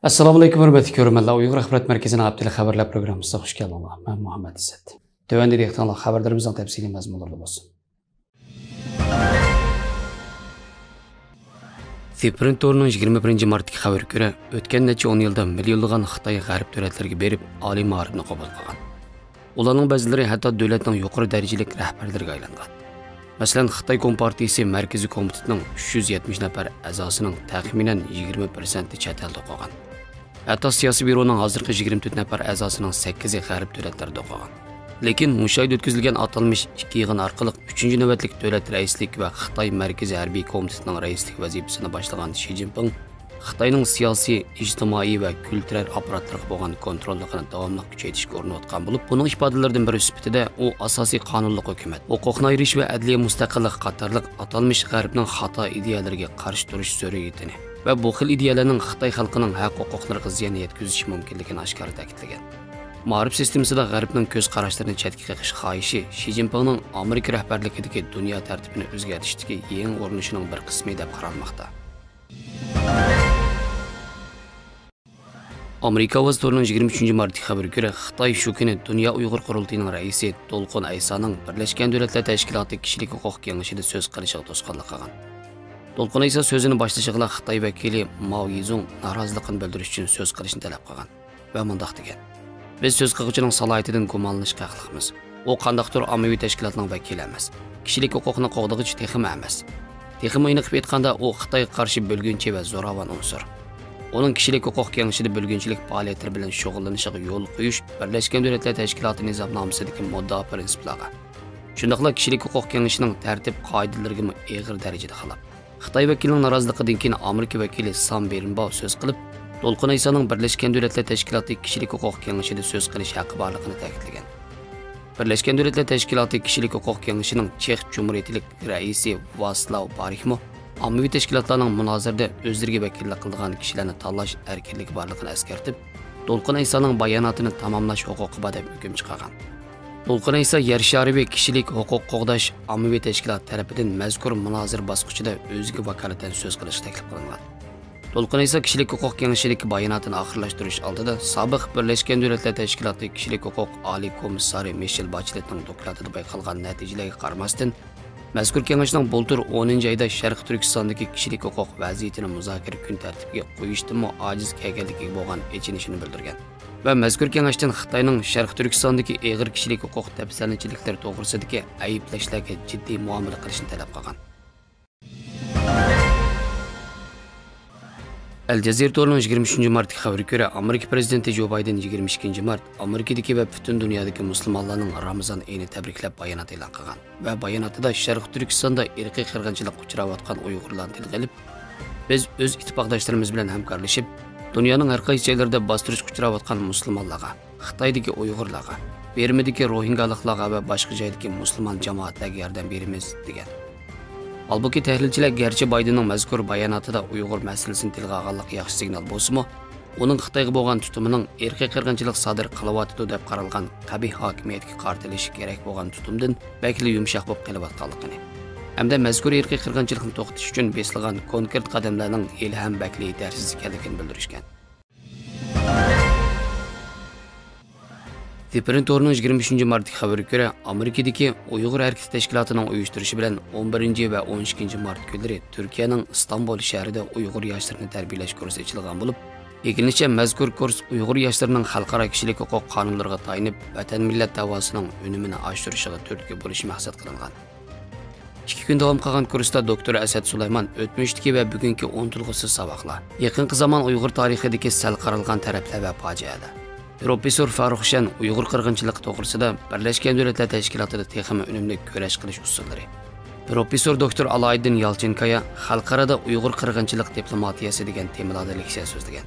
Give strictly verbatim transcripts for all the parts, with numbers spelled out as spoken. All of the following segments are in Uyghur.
ئەسسالامۇئەلەيكۇم، ھۆرمەتلىك كۆرۈرمەنلەر. ئۇيغۇر ئاخبارات مەركىزىنىڭ ھەپتىلىك خەۋەرلەر پروگراممىسىغا خۇش كەلدىڭلار. مەن مۇھەممەد ئىسسەت. تۆۋەندە دىققىتىڭلار خەۋەرلىرىمىزنىڭ تەپسىلىي مەزمۇنلىرىدا بولسۇن. سىپرىن تورىنىڭ يىگىرمە بىرىنچى مارتتىكى خەۋىرىگە كۆرە، ئۆتكەن نەچچە ئون يىلدا مىليونلىغان خىتاي غەرب دۆلەتلىرىگە بېرىپ، ئالىي مائارىپنى قوبۇل قىلغان. ئۇلارنىڭ بەزىلىرى ھەتتا دۆلەتنىڭ يۇقىرى دەرىجىلىك رەھبەرلىرىگە ئايلانغان. مەسىلەن، خىتاي كومپارتىيىسى مەركىزىي كومىتېتىنىڭ ئۈچ يۈز يەتمىش نەپەر ئەزاسىنىڭ تەخمىنەن يىگىرمە پىرسەنتى چەت ئەلدە ئوقۇغان. ھەتتا سىياسىي بيۇرونىڭ ھازىرقى يىگىرمە تۆت نەپەر ئەزاسىنىڭ سەككىزى غەرب دۆلەتلىرىدە ئوقۇغان. لېكىن مۇشۇ ئايدا ئۆتكۈزۈلگەن ئاتالمىش ئىككى يىغىن ئارقىلىق ئۈچىنچى نۆۋەتلىك دۆلەت رەئىسلىك ۋە خىتاي مەركىزىي ھەربىي كومىتېتىنىڭ رەئىسلىكى ۋەزىپىسىنى باشلىغان شى جىنپىڭ خىتاينىڭ سىياسىي، ئىجتىمائىي ۋە كۈلتۈرەل ئاپپاراتلىرىغا بولغان كونتروللۇقىنى داۋاملىق كۈچەيتىشكە ئۇرۇنۇۋاتقان بولۇپ، بۇنىڭ ئىپادىلىرىدىن بىرى سۈپىتىدە ئۇ ئاساسىي قانۇنلۇق ھۆكۈمەت، ھوقۇقنى ئايرىش ۋە ئەدلىيە مۇستەقىللىقى قاتارلىق ئاتالمىش غەربنىڭ خاتا ئىدىيەلىرىگە قارشى تۇرۇش زۆرۈرىيىتىنى ۋە بۇ خىل ئىدىيەلەرنىڭ خىتاي خەلقىنىڭ ھەق ھوقۇقلىرىغا زىيان يەتكۈزۈشى مۇمكىنلىكىنى ئاشكارا تەكىتلىگەن. مائارىپ سىستېمىسىدا غەربنىڭ كۆز قاراشلىرىنى چەتكە قېقىش خاھىشى شى جىنپىڭنىڭ ئامېرىكا رەھبەرلىكىدىكى دۇنيا تەرتىپىنى ئۆزگەرتىشتىكى يېڭى ئۇرۇنۇشىنىڭ بىر قىسمى دەپ قارالماقتا. ئامېرىكا ئاۋازى تورىنىڭ يىگىرمە ئۈچىنچى مارتتىكى خەۋىرىگە كۆرە، خىتاي شۇ كۈنى دۇنيا ئۇيغۇر قۇرۇلتىيىنىڭ رەئىسى دولقۇن ئەيسانىڭ بىرلەشكەن دۆلەتلەر تەشكىلاتى كىشىلىك ھوقۇق كېڭىشىدە سۆز قىلىشىغا توسقانلىق قىلغان. دولقۇن ئەيسا سۆزىنى باشلىشىغىلا خىتاي ۋەكىلى ماۋ يىزۇڭ نارازىلىقىنى بىلدۈرۈش ئۈچۈن سۆز قىلىشنى تەلەپ قىلغان ۋە مۇنداق دېگەن: «بىز سۆز قىلغۇچىنىڭ سالاھىيىتىدىن گۇمانلىنىشقا ھەقلىقمىز. ئۇ قانداقتۇر ئاممىۋى تەشكىلاتنىڭ ۋەكىلى ئەمەس. كىشىلىك ھوقۇقنى قوغدىغۇچى تېخىمۇ ئەمەس. تېخىمۇ ئېنىقىپ ئېيتقاندا، ئۇ خىتايغا قارشى بۆلگۈنچى ۋە زوراۋان ئۇنسۇر. ئۇنىڭ كىشىلىك ھوقۇق كېڭىشىدە بۆلگۈنچىلىك پائالىيەتلىرى بىلەن شۇغۇللىنىشىغا يول قويۇش بىرلەشكەن دۆلەتلەر تەشكىلاتى نىزامنامىسىدىكى مۇددىئا پىرىنسىپلارغا، شۇنداقلا كىشىلىك ھوقۇق كېڭىشىنىڭ تەرتىپ قائىدىلىرىگىمۇ ئېغىر دەرىجىدە خىلاپ.» خىتاي ۋەكىلىنىڭ نارازىلىقىدىن كېيىن ئامېرىكا ۋەكىلى سام بېرنباۋ سۆز قىلىپ، دولقۇن ئەيسانىڭ بىرلەشكەن دۆلەتلەر تەشكىلاتى كىشىلىك ھوقۇق كېڭىشىدە سۆز قىلىش ھەققى بارلىقىنى تەكىتلىگەن. بىرلەشكەن دۆلەتلەر تەشكىلاتى كىشىلىك ھوقۇق كېڭىشىنىڭ چېخ جۇمھۇرىيىتىلىك رەئىسى ۋاسلاۋ بارىكمۇ ئاممىۋى تەشكىلاتلارنىڭ مۇنازىرىدە ئۆزلىرىگە ۋەكىللىك قىلىدىغان كىشىلەرنى تاللاش ئەركىنلىكى بارلىقىنى ئەسكەرتىپ، دولقۇن ئەيسانىڭ باياناتىنى تاماملاش ھوقۇقى بار دەپ ھۆكۈم چىقارغان. دولقۇن ئەيسا يەر شارى كىشىلىك ھوقۇق قوغداش ئاممىۋى تەشكىلاتى تەرىپىدىن مەزكۇر مۇنازىرە باسقۇچىدا ئۆزىگە ۋاكالىتەن سۆز قىلىشقا تەكلىپ قىلىنغان. دولقۇن ئەيسا كىشىلىك ھوقۇق كېڭىشىدىكى باياناتىنى ئاخىرلاشتۇرۇش ئالدىدا سابىق بىرلەشكەن دۆلەتلەر تەشكىلاتى كىشىلىك ھوقۇق ئالىي كومىسسارى مىشېل باچلېتنىڭ دوكلاتىدا بايقالغان نەتىجىلەرگە قارىماستىن، مەزكۇر كېڭەشنىڭ بۇلتۇر ئونىنچى ئايدا شەرقىي تۈركىستاندىكى كىشىلىك ھوقۇق ۋەزىيىتىنى مۇزاكىرە كۈن تەرتىپىگە قويۇشتىنمۇ ئاجىز كەلگەنلىكىگە بولغان ئېچىنىشىنى بىلدۈرگەن ۋە مەزكۇر كېڭەشتىن خىتاينىڭ شەرقىي تۈركىستاندىكى ئېغىر كىشىلىك ھوقۇق دەپسەندىچىلىكلىرى توغرىسىدىكى ئەيىبلەشلەرگە جىددىي مۇئامىلە قىلىشنى تەلەپ قىلغان. ئەل جەزىرە تورىنىڭ يىگىرمە ئۈچىنچى مارتتىكى خەۋىرىگە كۆرە، ئامېرىكا پىرېزىدېنتى جو بايدېن يىگىرمە ئىككىنچى مارت ئامېرىكىدىكى ۋە پۈتۈن دۇنيادىكى مۇسۇلمانلارنىڭ رامىزان ئېيىنى تەبرىكلەپ بايانات ئېلان قىلغان ۋە باياناتىدا شەرقىي تۈركىستاندا ئىرقىي قىرغىنچىلىققا ئۇچراۋاتقان ئۇيغۇرلارنى تىلغا ئېلىپ، بىز ئۆز ئىتتىپاقداشلىرىمىز بىلەن ھەمكارلىشىپ، دۇنيانىڭ ھەر قايسى جايلىرىدا باستۇرۇشقا ئۇچراۋاتقان مۇسۇلمانلارغا، خىتايدىكى ئۇيغۇرلارغا، بىرمىدىكى روھىنگالىقلارغا ۋە باشقا جايدىكى مۇسۇلمان جامائەتلەرگە ياردەم بېرىمىز، دېگەن. ھالبۇكى، تەھلىلچىلەر گەرچە بايدېننىڭ مەزكۇر باياناتىدا ئۇيغۇر مەسىلىسىنى تىلغا ئالغانلىقى ياخشى سىگنال بولسىمۇ، ئۇنىڭ خىتايغا بولغان تۇتۇمىنىڭ ئىرقىي قىرغىنچىلىق سادىر قىلىۋاتىدۇ دەپ قارالغان قەبىھ ھاكىمىيەتكە قارىتىلىشى كېرەك بولغان تۇتۇمدىن بەكلا يۇمشاق بولۇپ قېلىۋاتقانلىقىنى ھەمدە مەزكۇر ئىرقىي قىرغىنچىلىقنى توختىتىش ئۈچۈن بېسىلغان كونكرېت قەدەملەرنىڭ ھېلىھەم بەكلا يېتەرسىز ئىكەنلىكىنى بىلدۈرۈشكەن. سىپرىن تورىنىڭ يىگىرمە ئۈچىنچى مارتتىكى خەۋىرىگە كۆرە، ئامېرىكىدىكى ئۇيغۇر ھەرىكىتى تەشكىلاتىنىڭ ئۇيۇشتۇرۇشى بىلەن ئون بىرىنچى ۋە ئون ئىككىنچى مارت كۈنلىرى تۈركىيەنىڭ ئىستانبۇل شەھىرىدە ئۇيغۇر ياشلىرىنى تەربىيەلەش كۇرسى ئېچىلغان بولۇپ، ئېگىلىشىچە، مەزكۇر كۇرس ئۇيغۇر ياشلىرىنىڭ خەلقئارا كىشىلىك ھوقۇق قانۇنلىرىغا تايىنىپ، ۋەتەن مىللەت دەۋاسىنىڭ ئۈنۈمىنى ئاشۇرۇشىغا تۈرتكە بولۇشى مەقسەت قىلىنغان. ئىككى كۈن داۋام قىلغان كۇرستا دوكتور ئەسەت سۇلايمان ئۆتمۈشتىكى ۋە بۈگۈنكى ئۇنتۇلغۇسىز ساۋاقلار، يېقىنقى زامان ئۇيغۇر تارىخىدىكى سەل قارالغان تەرەپلەر ۋە پاجىئەلەر، پروفېسسور فاروق شەن ئۇيغۇر قىرغىنچىلىقى توغرىسىدا بىرلەشكەن دۆلەتلەر تەشكىلاتىدا تېخىمۇ ئۈنۈملۈك كۈرەش قىلىش ئۇسۇللىرى، پروفېسسور دوكتور ئالايىدىن يالچىنكايا خەلقئارادا ئۇيغۇر قىرغىنچىلىق دىپلوماتىيەسى دېگەن تېمىلاردا لېكسىيە سۆزلىگەن.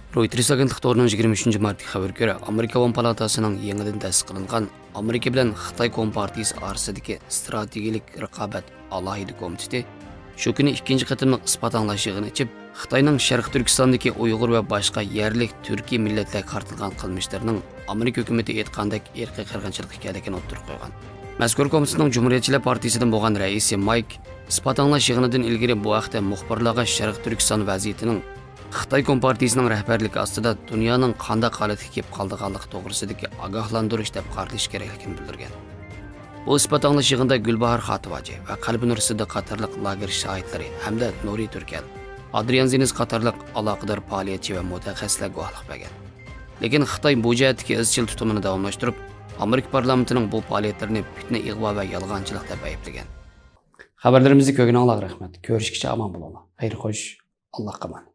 رويتېرس ئاگېنتلىق تورىنىڭ يىگىرمە ئۈچىنچى مارتتىكى خەۋىرىگە كۆرە، ئامېرىكا ئاۋام پالاتاسىنىڭ يېڭىدىن تەسىس قىلىنغان ئامېرىكا بىلەن خىتاي كومپارتىيىسى ئارىسىدىكى ئىستراتېگىيىلىك رىقابەت ئالاھىدە كومىتېتى شۇ كۈنى ئىككىنچى قېتىملىق ئىسپات ئاڭلاش يىغىنى ئېچىپ، خىتاينىڭ شەرقىي تۈركىستاندىكى ئۇيغۇر ۋە باشقا يەرلىك تۈركىي مىللەتلەرگە قارىتىلغان قىلمىشلىرىنىڭ ئامېرىكا ھۆكۈمىتى ئېيتقاندەك ئىرقىي قىرغىنچىلىق ئىكەنلىكىنى ئوتتۇرىغا قويغان. مەزكۇر كومىتېتنىڭ جۇمھۇرىيەتچىلەر پارتىيىسىدىن بولغان رەئىسى مايك ئىسپات ئاڭلاش يىغىنىدىن ئىلگىرى بۇ ھەقتە مۇخبىرلارغا شەرقىي تۈركىستان ۋەزىيىتىنىڭ خىتاي كومپارتىيىسىنىڭ رەھبەرلىكى ئاستىدا دۇنيانىڭ قانداق ھالەتكە كېلىپ قالىدىغانلىقى توغرىسىدىكى ئاگاھلاندۇرۇش دەپ قارىلىشى كېرەكلىكىنى بىلدۈرگەن. بۇ ئىسپات ئاڭلاش يىغىنىدا گۈلباھار خاتىۋاجى ۋە قەلبىنۇر سىددىق قاتارلىق لاگېر شاھىتلىرى ھەمدە نۇرى تۈركەل، ئادرىيان زېنىز قاتارلىق ئالاقىدار پائالىيەتچى ۋە مۇتەخەسسىسلەر گۇۋاھلىق بەرگەن. لېكىن خىتاي بۇ جەھەتتىكى ئىزچىل تۇتۇمىنى داۋاملاشتۇرۇپ، ئامېرىكا پارلامېنتىنىڭ بۇ پائالىيەتلىرىنى پىتنە، ئىغۋا ۋە يالغانچىلىق دەپ ئەيىبلىگەن. خەۋەرلىرىمىزنى كۆرگىنىڭلارغا رەھمەت. كۆرۈشكىچە ئامان بولۇڭلار. خەير خوش. ئاللاھقا ئامانەت.